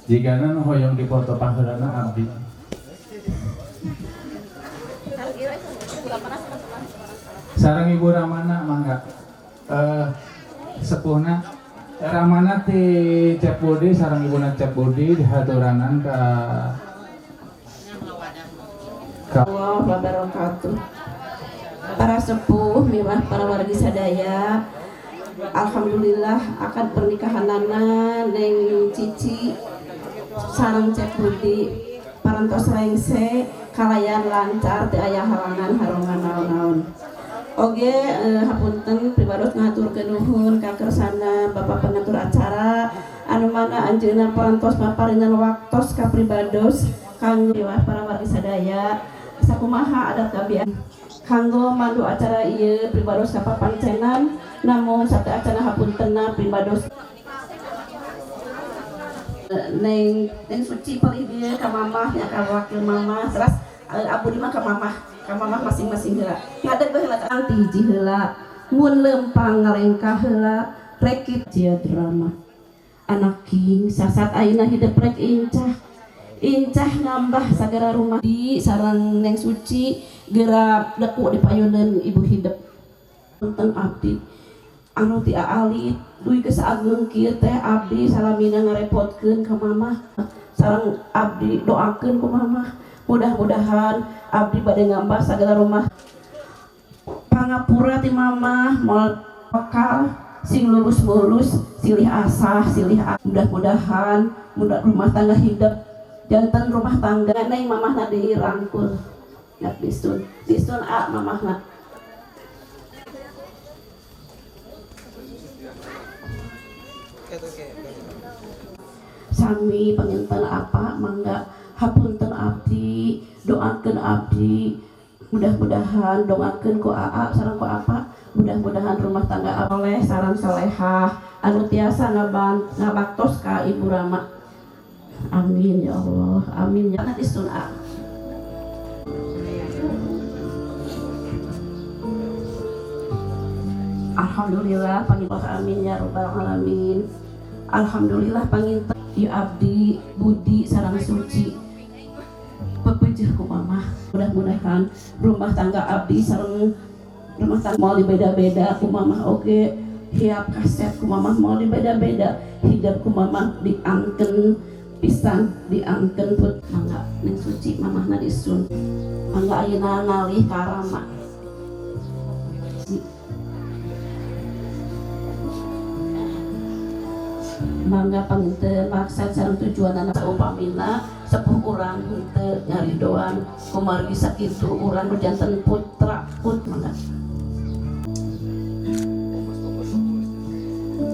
Jigana nu hoyong dipoto paheulana abdi. Sareng Ibu Ramana mangga. Sepuhna Ramana ti Cep Budi sareng Ibuna Cep Budi dihaturanan ka Allah wabarakatuh. Para sepuh miwah para wargi sadaya, alhamdulillah akad pernikahanana Neng Cici sareng Cep Budi parantos rengse kalayan lancar teu aya halangan harongan naon-naon. Oge hapunten pribados ngahaturkeun nuhun ka kersana Bapak pengatur acara anu mana anjeunna parantos maparinan waktos ka pribados kanggo miwah para wargi sadaya sakumaha adat kabiasaan kanggo mandu acara ieu pribados ka papancenan namung satu acara hapuntenna pribados Neng Neng Suci palih dieu ka mamah nya ka wakil mamah teras Abu di mah ka mamah masing-masing heula ngadeg bae heula ti hiji heula mun leumpang ngalengkah heula rekit jia drama anak king sasat ayeuna hidep rek incah incah ngambah sagara rumah di sareng Neng Suci geura deku di payuneun ibu hidep punten abdi anu ti alit dugi ke saageng kieu teh abdi salamina ngarepotkeun ka mamah sareng abdi doakeun ku mamah mudah-mudahan abdi bade ngambah sagala rumah pangapura ti mamah moal bakal sing lulus mulus silih asah silih mudah-mudahan mudah rumah tangga hidup janten rumah tangga neng mamahna dirangkul nya disun disun a mamahna sami panginten apa mangga hapunten abdi doakeun abdi mudah-mudahan doakeun ku aa sareng ku apa mudah-mudahan rumah tangga oleh sareng solehah anu tiasa ngabaktos ka Ibu Rama amin ya Allah amin ya nanti sun a alhamdulillah panginten amin ya rabbal alamin alhamdulillah panginten ya abdi Budi sareng Suci pepejeh ku mamah mudah-mudahan rumah tangga abdi sareng rumah tangga mau dibeda-beda ku mamah oge hiap kaset ku mamah mau dibeda-beda hidap ku mamah diangken pisan diangken put mangga Neng Suci mamahna disun mangga ayeuna ngalih ka Rama mangga panginten maksad sareng tujuanana saupamina sepuh urang henteu ngaridoan kumargi sakitu urang nu janten putra put mangga.